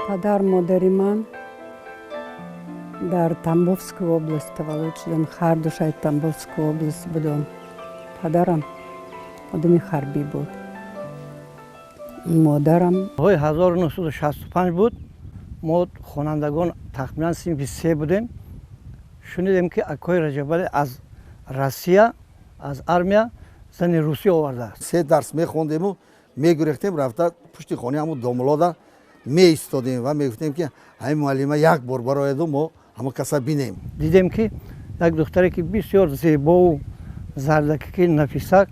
Падар модари ман дар Тамбовская область таваллуд шуданд. Ҳардушай Тамбовская область буданд. Падарам одами ҳарбӣ буд, модарам Ҳои 1965 буд. Мо хонандагон тахминан синфи се будем. Шунидем, ки акои Раҷабалӣ аз Россия, аз армия зани русӣ овардааст. Се дарс мехондему мегурехтем, рафта пушти хонаи ҳамун домулода меистодем ва мегуфтем, ки ҳамин муаллима як бор барояду мо ҳамон каса бинем. Дидем, ки як духтаре, ки бисёр зебову зардакики нафисак.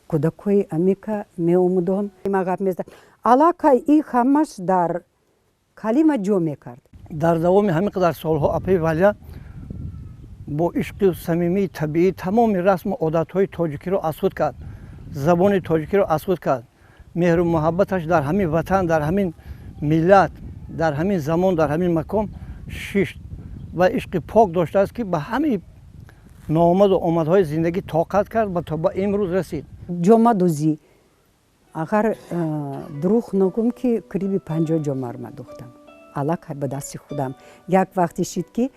Кӯдакҳои амика меомудон, ма гап мезад, аллакай и ҳамаш дар калима ҷо мекард. Дар давоми ҳамин қадар солҳо апаи Валия бо ишқи самимии табиӣ тамоми расму одатҳои тоҷикиро аз худ кард, забони тоҷикиро аз худ кард. Меҳру муҳаббаташ дар ҳамин ватан, дар ҳамин миллат, дар ҳамин замон, дар ҳамин макон шишт ва ишқи пок доштааст, ки ба ҳамин ноомаду омадҳои зиндагӣ тоқат кард ва то ба имрӯз расид. Ҷомадӯзӣ, агар дурӯғ нагӯм, ки қариби 50 ҷомаро ма духтам аллакай ба дасти худам. Як вақте шид, ки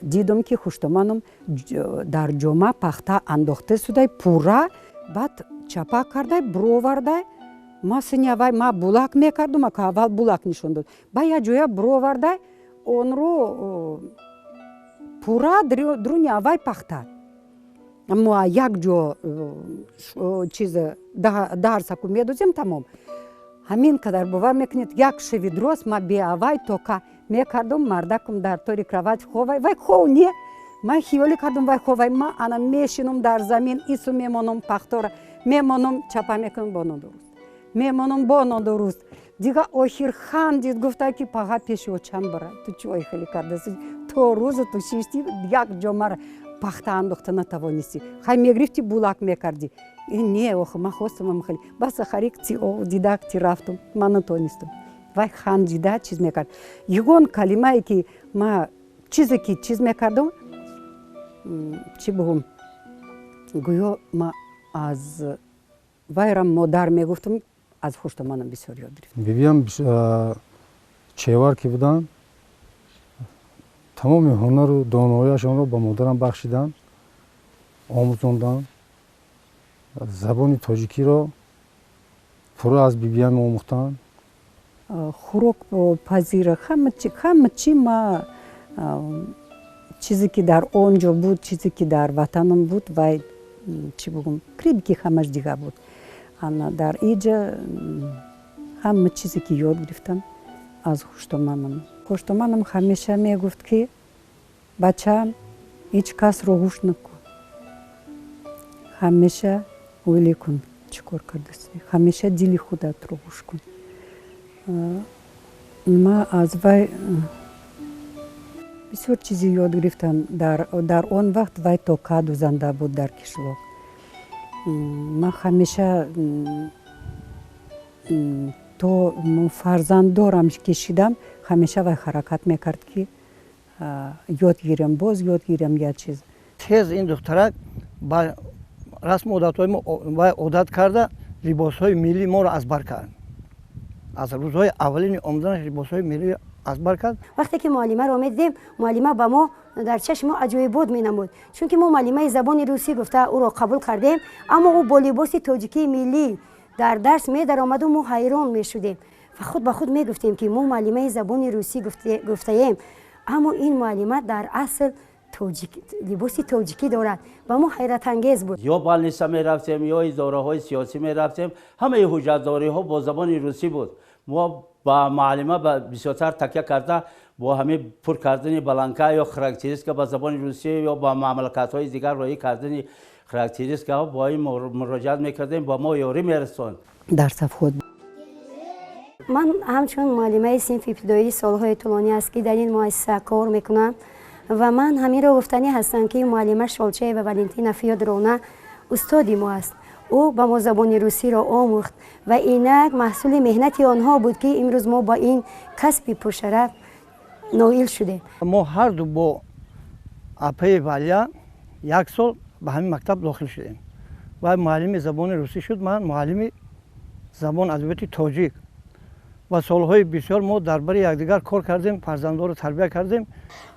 дидум, ки хуштоманам дар ҷома пахта андохта судай пурра, баъд чапа кардай буровардай. Ма синявай ма булак мекардум, ака аввал булак нишон дод, ба як ҷоя буровардай онро пурра друни аввай пахта. Мо як ҷо чиз дарсаку медозем, тамом. Ҳамин қадар, бовар мекунед, як шиви дрост ма беавай тока мекардум. Мардакум дар тори кровать ховай, вай хов не, ман хиёлӣ кардум, вай ховай, ма ана мешинум дар замин, ису мемонам, пахтора мемонам, чапа мекунам, бо нодуруст мемонам, бо нодуруст. Дига охир хандид, гуфта, ки пага пеши очам бара, ту чӣ ой хеле кардаси, то рӯзу ту шишти, як ҷомара пахта андохта натавонистӣ, хай мегирифти, булак мекардӣ. Не, охи, ман хостам хеле баса харик дидакти рафтум, ман натонистам. Вай хандида чиз мекард. Ягон калимае, ки ма чизе ки чиз мекардам, чӣ бугум, гӯё ма аз вайрам модар мегуфтам, аз хуштоманам бисёр ёд гирифтам. Бибиям чевар ки буданд, тамоми ҳунару доноияшонро ба модарам бахшиданд, омӯзонданд. Забони тоҷикиро пурра аз бибиям омӯхтанд. Хӯрок пазира, ҳама чи ма чизе ки дар он ҷо буд, чизе ки дар ватанам буд, вай чӣ бугум, қариб ки ҳамаш дига буд. Ана дар иҷа ҳама чизе ки ёд гирифтам аз хуштоманам. Хуштоманам ҳамеша мегуфт, ки бачаам, ҳеҷ касро гӯш накун, ҳамеша ӯйлӣ кун, чӣ кор кардасӣ, ҳамеша дили худатро гӯш кун. Ма аз вай бисёр чизе ёд гирифтам. Дар он вақт вай тока дузанда буд дар кишлоқ. Ман ҳамеша то фарзанддорам ки шидам, ҳамеша вай ҳаракат мекард, ки ёд гирам, боз ёд гирам як чиз. Тез ин духтарак ба расму одатҳои мо вай одат карда, либосҳои миллии моро аз бар кард. Аз рӯзҳои аввалини омаданаш либосҳои миллӣ аз бар кард. Вақте ки муаллимаро медидем, муаллима ба мо дар чашми мо аҷоибот менамуд, чунки мо муаллимаи забони русӣ гуфта ӯро қабул кардем, аммо ӯ бо либоси тоҷикии миллӣ дар дарс медаромаду мо ҳайрон мешудем ва худ ба худ мегуфтем, ки мо муаллимаи забони русӣ гуфтаем, аммо ин муаллима дар асл либоси тоҷикӣ дорад. Ба мо ҳайратангез буд. Ё больница мерафтем, ё идораҳои сиёсӣ мерафтем, ҳамаи ҳуҷҷатдориҳо бо забони русӣ буд. Мо ба муаллима бисёртар такя карда, бо ҳамин пур кардани бланка ё характеристика ба забони русӣ ё ба мамлакатҳои дигар роҳӣ кардани характеристикаҳо бо ин муроҷиат мекардем, ба мо ёрӣ мерасонд. Дар сафҳот. Ман ҳамчун муаллимаи синфи ибтидоӣ солҳои тӯлонӣ аст, ки дар ин муассиса кор мекунам, ва ман ҳаминро гуфтанӣ ҳастам, ки муаллима Шолчаева Валентина Фёдоровна устоди мо аст. Ӯ ба мо забони русиро омӯхт ва инак маҳсули меҳнати онҳо буд, ки имрӯз мо ба ин касби пуршараф ноил шудем. Мо ҳарду бо апаи Валия як сол ба ҳамин мактаб дохил шудем. Вай муаллими забони русӣ шуд, ман муаллими забон адабиёти тоҷик. Ва солҳои бисёр мо дар бари якдигар кор кардем, фарзандонро тарбия кардем.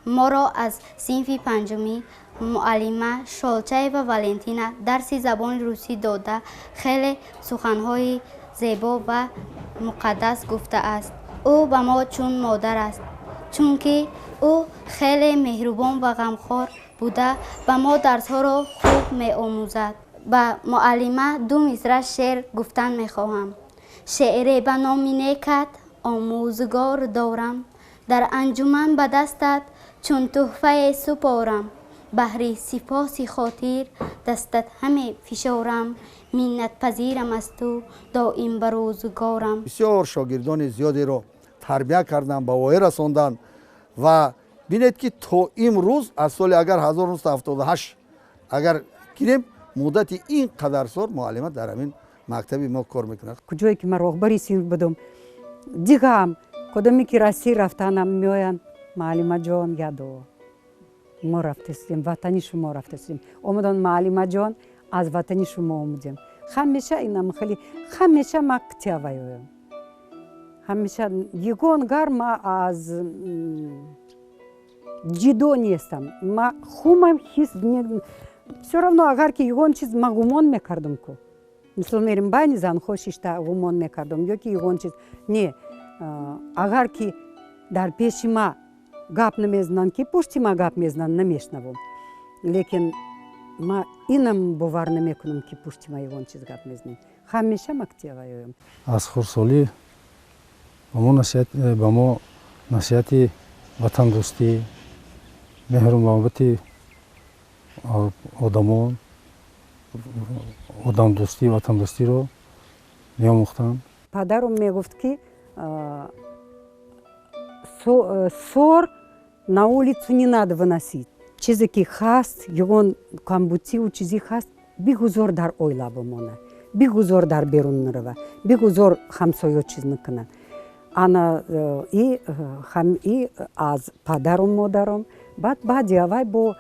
Моро аз синфи панҷумӣ муаллима Шолчаева Валентина дарси забони русӣ дода, хеле суханҳои зебо ва муқаддас гуфтааст. Ӯ ба мо чун модар аст, чунки ӯ хеле меҳрубон ва ғамхор буда, ба мо дарсҳоро хуб меомӯзад. Ба муаллима ду мисра шеър гуфтан мехоҳам. Шеъре ба номи некат омӯзгор дорам, дар анҷуман ба дастат чун тӯҳфае супорам, баҳри сипоси хотир дастат ҳаме фишорам, миннатпазирам аз ту доим ба рӯзгорам. Бисёр шогирдони зиёдеро тарбия карданд, ба воя расонданд ва бинед, ки то имрӯз, аз соли агар 1978 агар гирем, муддати ин қадар сол муаллима дар ҳамин мактаби мо кор мекунад. Куҷое ки ман роҳбари синф будум, дигаам кодоме ки Россия рафтанам меоянд: «Муаллимаҷон, ядо мо рафтастем, ватани шумо рафтастем, омадан, муаллимаҷон, аз ватани шумо омадем». Ҳамеша инам хеле, ҳамеша ма ктяваёям, ҳамеша ягон гар ма аз ҷидо нестам. Ма хумам ҳис, все равно, агар ки ягон чиз ма гумон мекардам ку, мисол мерим, байни занҳо шишта гумон мекардам ё ки ягон чиз не, агар ки дар пеши ма гап намезананд, ки пушти ма гап мезананд, намешнавам. Лекин ма инам бовар намекунам, ки пушти ма ягон чиз гап мезананд. Ҳамеша мактеваёям. Аз хурдсолӣ ба мо насиҳати ватандӯстӣ, меҳру муҳаббати одамон, одамдӯстӣ, ватандӯстиро меомӯхтанд. Падарум мегуфт, ки ссор на улицу не надо выносить. Чизе ки ҳаст, ягон камбутиву чизе ҳаст, бигузор дар оила бимона, бигузор дар берун нарава, бигузор ҳамсоё чиз накунад. Ана и аз падару модарам, баъд баъди аввай бо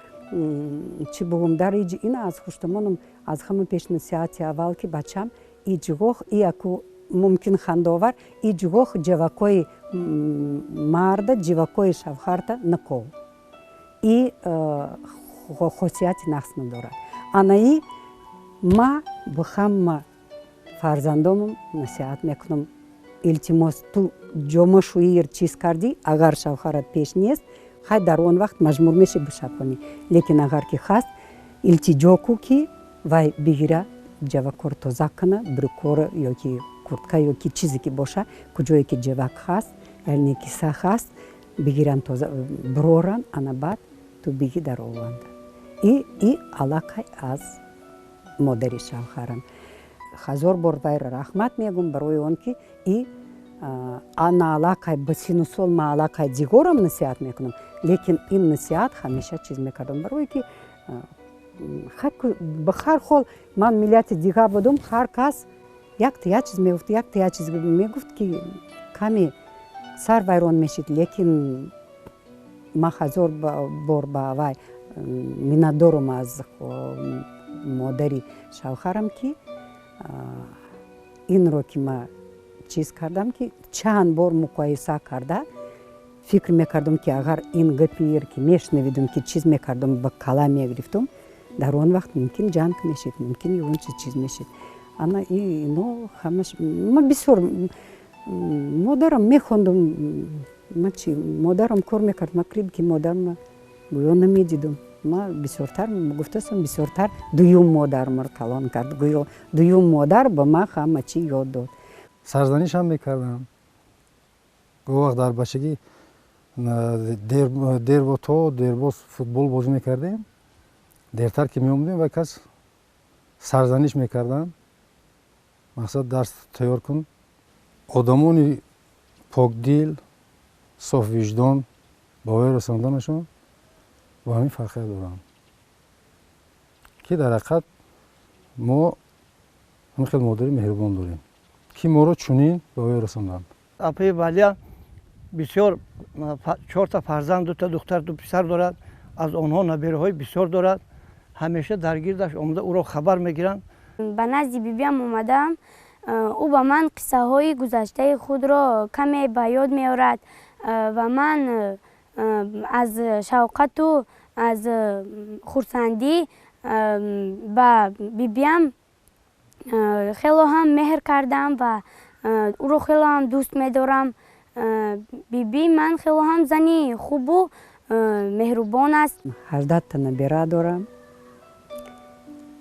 чӣ бугум, дар иҷи ина аз хуштамонам, аз ҳама пеш насиҳати аввал, ки бачам, иҷгоҳ ияку мумкин хандовар, иҷгоҳ ҷавакои марда, ҷивакои шавҳарта наков и хосияти нақс надорад. Анаи ма ба ҳама фарзандомам насиҳат мекунам: илтимос, ту ҷома шӯир чиз кардӣ, агар шавҳарат пеш нест, хай, дар он вақт маҷбур мешӣ бишапонӣ, лекин агар ки ҳаст, илтиҷо ку, ки вай бигира, ҷавакор тоза куна, брюкора ё ки куртка ё ки чизе ки боша, куҷое ки ҷавак ҳаст, яъне киса ҳаст, бигиран, тоза бироран. Ана баъд ту биги дарованд. И аллакай аз модари шавҳарам ҳазор бор вайра раҳмат мегӯм, барои он ки и ана аллакай ба сину сол ма аллакай дигорам насиҳат мекунам, лекин ин насиҳат ҳамеша чиз мекардам, барое ки ба ҳар ҳол ман миллати дига будум. Ҳар кас якта як чиз мегуфт, якта як чиз мегуфт, ки каме сар вайрон мешид. Лекин ман ҳазор бор ба вай миннатдорум аз модари шавҳарам, ки инро ки ма чиз кардам, ки чанд бор муқоиса карда фикр мекардам, ки агар ин гапир ки мешунавидум, ки чиз мекардам, ба кала мегирифтум, дар он вақт мумкин ҷанг мешид, мумкин ягон чиз чиз мешид. Ана ино ҳамаш ма бисёр модарам мехондум. Ма чи, модарам кор мекард, ма клиб ки модарма гӯё намедидум. Ма бисёртар гуфтастам, бисёртар дуюм модармар калон кард, гӯё дуюм модар ба ма ҳама чи ёд дод. Сарзанишам мекардам гоҳ вақт. Дар бачагӣ дербо то дербоз футбол бозӣ мекардем, дертар ки меомадем, вай кас сарзаниш мекарданд: мақсад, дарс тайёр кун. Одамони покдил, софвиҷдон ба воя расонданашон бо ҳамин фарқият доранд, ки дар ҳақиқат мо Ҳамин хел модари меҳрубон дорем, ки моро чунин ба воя расонданд. Апаи Валия бисёр чорта фарзанд, дута духтар, ду писар дорад. Аз онҳо набераҳои бисёр дорад. Ҳамеша дар гирдаш омада ӯро хабар мегиранд. Ба назди бибиам омадаам. Ӯ ба ман қиссаҳои гузаштаи худро каме ба ёд меорад ва ман аз шавқату аз хурсандӣ ба бибиам хело ҳам меҳр кардам ва ӯро хело ҳам дӯст медорам. Бибии ман хело ҳам зани хубу меҳрубон аст. 18-та набера дорам,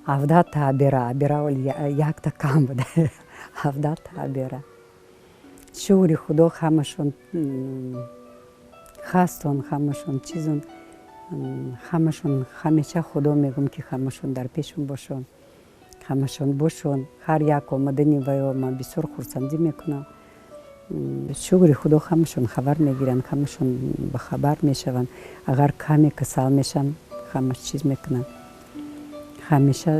17-та абера, абера якта кам буда, 17-та абера. Шукри Худо, ҳамашон хастон, ҳамашон чизон, ҳамашон ҳамеша Худо мегӯм, ки ҳамашон дар пешам бошон, ҳамашон бошон. Ҳар як омадани ваё ман бисёр хурсандӣ мекунам. Шукри Худо, ҳамашон хабар мегиранд, ҳамашон ба хабар мешаванд. Агар каме касал мешам, ҳамаш чиз мекунанд. Ҳамеша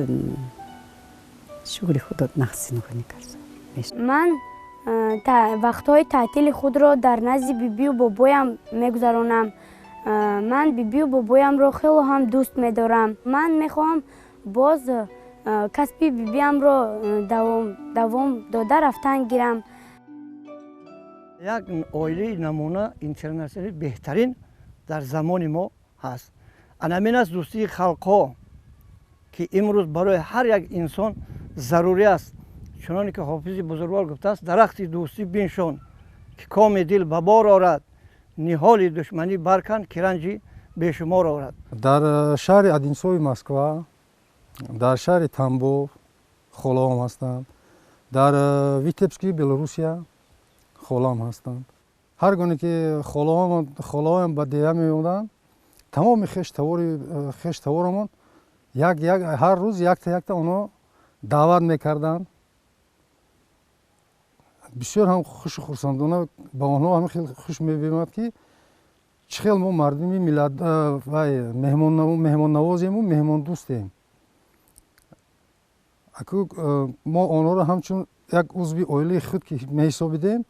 шукри Худо нақсинғонӣ кард. Ман вақтҳои таътили худро дар назди бибию бобоям мегузаронам. Ман бибию бобоямро хело ҳам дӯст медорам. Ман мехоҳам боз касби бибиамро давом дода рафтан гирам. Як оилаи намуна, интернатсионали беҳтарин дар замони мо ҳаст. Анамин аст дӯстии халқҳо, ки имрӯз барои ҳар як инсон зарурӣ аст. Чуноне ки Ҳофизи бузургвор гуфтааст: дарахти дӯстӣ биншон, ки коми дил ба бор орад, ниҳоли душманӣ баркан, ки ранҷи бешумор орад. Дар шаҳри Одинцови Москва, дар шаҳри Тамбов холаом ҳастанд, дар Витебски Белорусия холаам ҳастанд. Ҳар гоне ки холаоям ба деҳа меомаданд, тамоми хештаворамон ҳар рӯз якта якта онҳо даъват мекарданд. Бисёр ҳам хушу хурсандона ба онҳо ҳам хел хуш мебимад, ки чӣ хел мо мардуми меҳмоннавозему меҳмондӯстем. Аку мо онҳоро ҳамчун як узви оилаи худ ки меҳисобидем,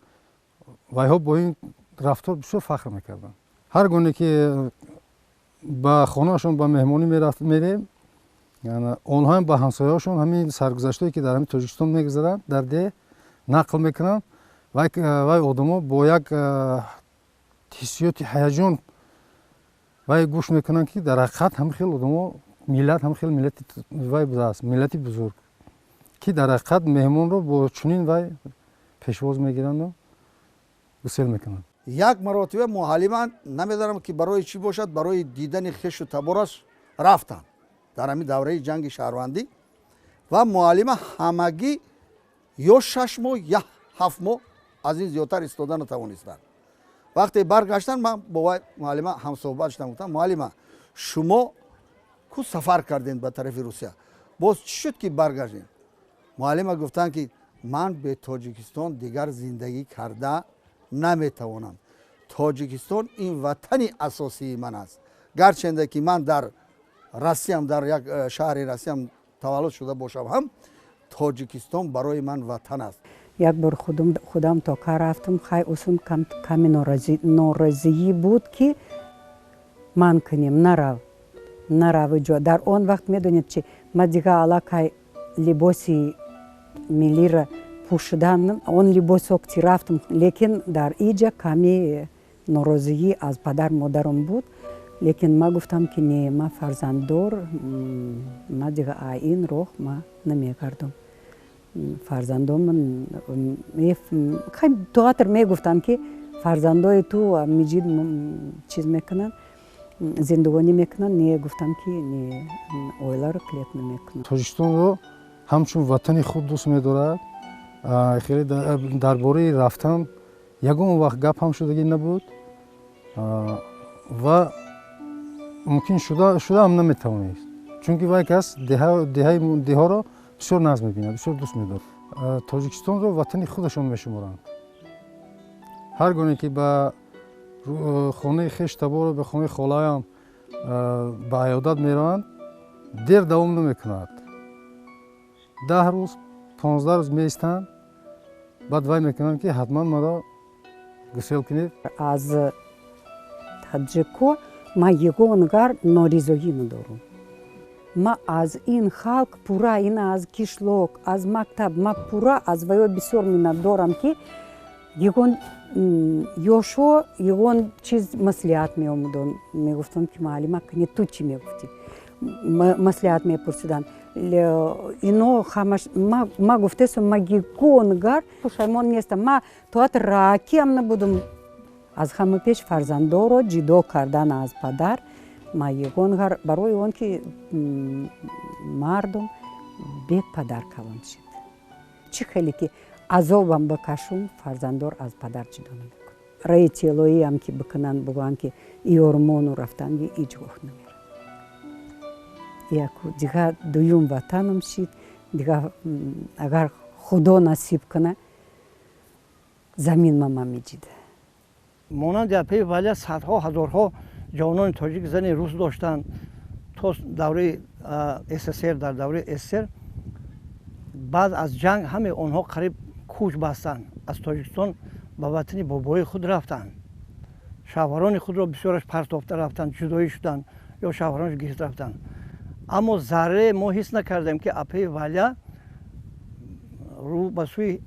вайҳо бо ин рафтор бисёр фахр мекарданд. Ҳар гоне ки ба хонаашон ба меҳмонӣ мерем, онҳоам ба ҳамсояҳошон ҳамин саргузаштое ки дар ҳамин Тоҷикистон мегузаранд, дар деҳ нақл мекунанд. Вай одамо бо як ҳиссиёти ҳаяҷон вай гӯш мекунанд, ки дар ҳақиқат ҳамин хел одамо, миллат ҳамин хел миллати вай будааст, миллати бузург, ки дар ҳақиқат меҳмонро бо чунин вай пешвоз мегиранду гусел мекунанд. Як маротиба муаллима, намедонам ки барои чӣ бошад, барои дидани хешу табораш рафтанд дар ҳамин давраи ҷанги шаҳрвандӣ, ва муаллима ҳамагӣ ё 6 моҳ, я 7 моҳ аз ин зиёдтар истода натавонистанд. Вақте баргаштанд, ман бо вай муаллима ҳамсӯҳбат шудам, гуфтам: «Муаллима, шумо ку сафар кардем ба тарафи Русия, боз чӣ шуд ки баргаштем?» Муаллима гуфтанд, ки ман бе Тоҷикистон дигар зиндагӣ карда наметавонам. Тоҷикистон ин ватани асосии ман аст. Гарчанде ки ман дар Россиям, дар як шаҳри Россиям таваллуд шуда бошам ҳам, Тоҷикистон барои ман ватан аст. Як бор худам тока рафтам, хай усун ками норозигӣ буд, ки ман кунем, нарав, нарав ҷо. Дар он вақт медонед чи, ма дига аллакай либоси миллиро пӯшидан, он либосо ки рафтам, лекин дар иҷа ками норозигӣ аз падар модарам буд. Лекин ма гуфтам, ки не, ма фарзанддор, ма дига ин роҳ ма намегардам. Фарзандоман театр мегуфтанд, ки фарзандои ту миҷид чиз мекунанд, зиндагонӣ мекунанд. Не, гуфтам, ки не, оиларо клет намекунам. Тоҷикистонро ҳамчун ватани худ дӯст медорад. Хеле дар бораи рафтан ягон вақт гап ҳам шудагӣ набуд ва мумкин шудаам наметавонист, чунки вай кас деҳаро бисёр нағз мебинад, бисёр дӯст медорад. Тоҷикистонро ватани худашон мешуморанд. Ҳар гоне ки ба хонаи хеш таборо, ба хонаи холаям ба аёдат мераванд, дер давом намекунад, 10 рӯз, 15 рӯз меистанд, баъд вай мекунанд, ки ҳатман маро гусел кунед. Аз таҷико ман ягон гар норизоӣ надорам. Ма аз ин халқ пурра, ина аз кишлок, аз мактаб, ма пурра аз ваё бисёр миннатдорам, ки ягон ёшо ягон чиз маслиҳат меомудон, мегуфтам, ки муаллима, кани ту чӣ мегуфтӣ, маслиҳат мепурсиданд ино ҳамаш. Ма гуфтесам, ма ягон гар пушаймон нестам, ма то ҳатто раакиам набудум. Аз ҳама пеш фарзандоро ҷидо кардан аз падар ма ягон гар, барои он ки мардум бепадар калон шид. Чӣ хеле ки азобам бикашум, фарзандор аз падар ҷудо намекунам. Раи телоиам ки бикунанд, бугӯянд, ки иёрмону рафтанги, ҳеҷ гоҳ намерам. Яку дига дуюм ватанам шид. Дига агар Худо насиб куна, замин мама меҷида. Монанди апаи Валия садҳо, ҳазорҳо ҷавонони тоҷик зани рус доштанд то давраи СССР. Дар давраи СССР, баъд аз ҷанг, ҳамаи онҳо қариб кӯч бастанд, аз Тоҷикистон ба ватани бобои худ рафтанд. Шавҳарони худро бисёраш партофта рафтанд, ҷудоӣ шуданд ё шавҳаронаш гирифта рафтанд. Аммо заррае мо ҳис накардем, ки апаи Валия рӯ ба сӯи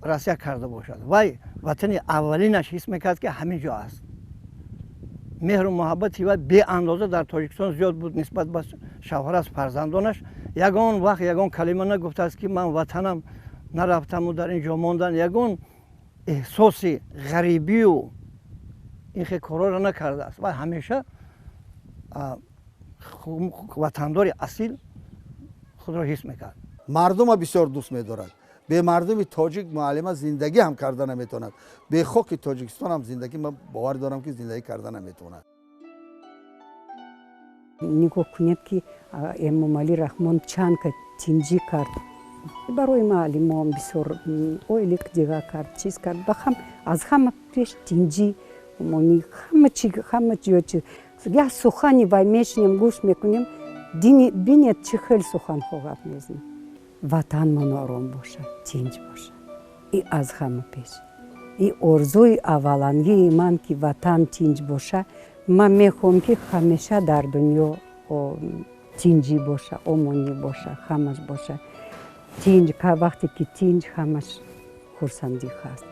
Россия карда бошад. Вай ватани аввалинаш ҳис мекард, ки ҳамин ҷо аст. Меҳру муҳаббати вай беандоза дар Тоҷикистон зиёд буд нисбат ба шавҳараш, фарзандонаш. Ягон вақт ягон калима нагуфтааст, ки ман ватанам нарафтаму дар ин ҷо мондан. Ягон эҳсоси ғарибию ин хел корҳоро накардааст. Вай ҳамеша ватандори асил худро ҳис мекард. Мардума бисёр дӯст медорад. Бемардуми тоҷик муаллима зиндагӣ ҳам карда наметавонад. Бехоки Тоҷикистон ҳам зиндагӣ, ман бовар дорам, ки зиндагӣ карда наметавонад. Нигоҳ кунед, ки Эмомалӣ Раҳмон чанд ка тинҷӣ кард барои муаллимон, бисёр ойлиқ дига кард, чиз кард. Аз ҳама пеш тинҷӣ, ҳама чи, ҳама ҷо чи як сухани вай мешинем, гӯш мекунем, бинед, чӣ хел суханҳо гап мезанад. Ватанмон ором бошад, тинҷ бошад, и аз ҳама пеш и орзуи аввалангии ман, ки ватан тинҷ боша. Ман мехоҳам, ки ҳамеша дар дунё тинҷӣ боша, омонӣ боша, ҳамаш боша тинҷ. Вақте ки тинҷ, ҳамаш хурсандӣ ҳаст.